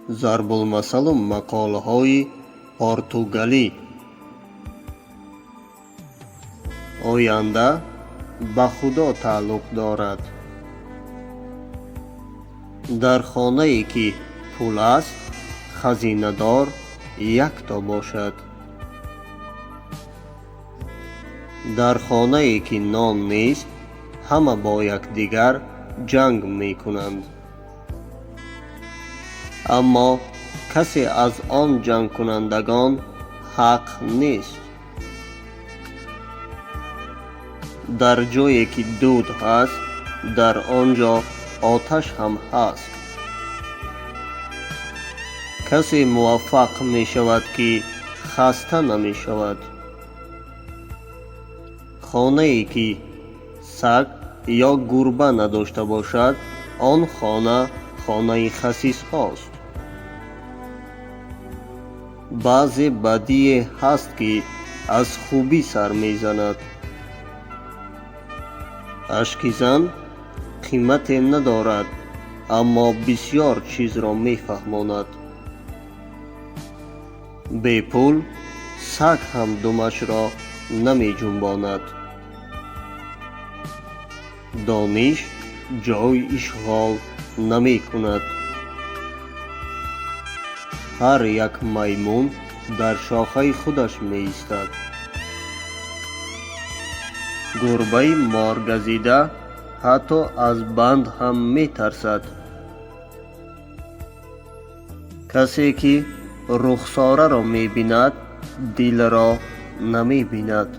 Зарбулмасалу мақолҳои португалӣ. Оянда ба Худо тааллуқ дорад. Дар хонае ки пул аст, хазинадор якто бошад. Дар хонае ки нон нест, ҳама бо якдигар ҷанг мекунанд. Аммо касе аз он ҷангкунандагон ҳақ нест. Дар ҷое ки дуд ҳаст, дар он ҷо оташ ҳам ҳаст. Касе муваффақ мешавад, ки хаста намешавад. Хонае ки саг ё гурба надошта бошад, он хона хонаи хасисҳост. Баъзе бадие ҳаст, ки аз хубӣ сар мезанад. Ашки зан қимате надорад, аммо бисёр чизро мефаҳмонад. Бепул саг ҳам думашро намеҷунбонад. Дониш ҷой ишғол намекунад. Ҳар як маймун дар шохаи худаш меистад. Гурбаи моргазида ҳатто аз банд ҳам метарсад. Касе ки рухсораро мебинад, дилро намебинад.